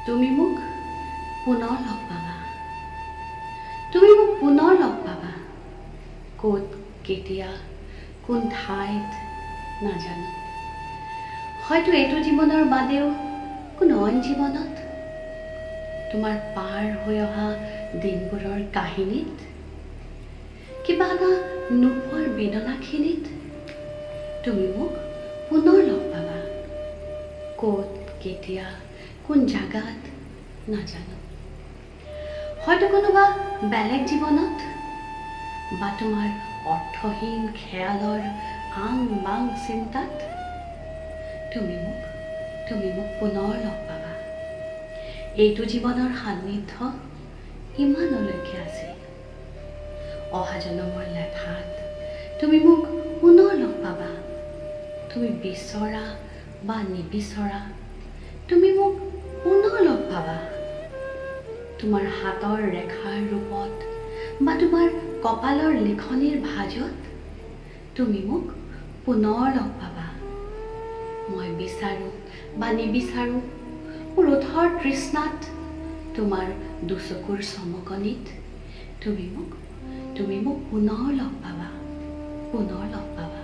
তুমি মোক পুনৰ লগ পাবা, তুমি মোক পুনৰ লগ পাবা। ক'ত, কেতিয়া, কোন ঠাইত নাজানো। হয়তো এইটো জীৱনৰ বাদেও কোনো অইন জীৱনত, তোমাৰ পাৰ হৈ অহা দিনবোৰৰ কাহিনীত, কিবা এটা নোপোৱাৰ বেদনাখিনিত তুমি মোক পুনৰ লগ পাবা। ক'ত, কেতিয়া, কোন জাগাত নাজানো। হয়তো কোনোবা বেলেগ জীৱনত বা তোমাৰ অৰ্থহীন খেয়ালৰ আং বাং চিন্তাত তুমি মোক পুনৰ লগ পাবা। এইটো জীৱনৰ সান্নিধ্য ইমানলৈকে আছিল। অহা জনমৰ লেঠাত তুমি মোক পুনৰ লগ পাবা। তুমি বিচৰা বা নিবিচৰা, তুমি মোক পুনৰ লগ পাবা। তোমাৰ হাতৰ ৰেখাৰ ৰূপত বা তোমাৰ কপালৰ লিখনিৰ ভাঁজত তুমি মোক পুনৰ লগ পাবা। মই বিচাৰোঁ বা নিবিচাৰোঁ, মোৰ ওঁঠৰ তৃষ্ণাত, তোমাৰ দুচকুৰ চমকনিত তুমি মোক পুনৰ লগ পাবা, পুনৰ লগ পাবা।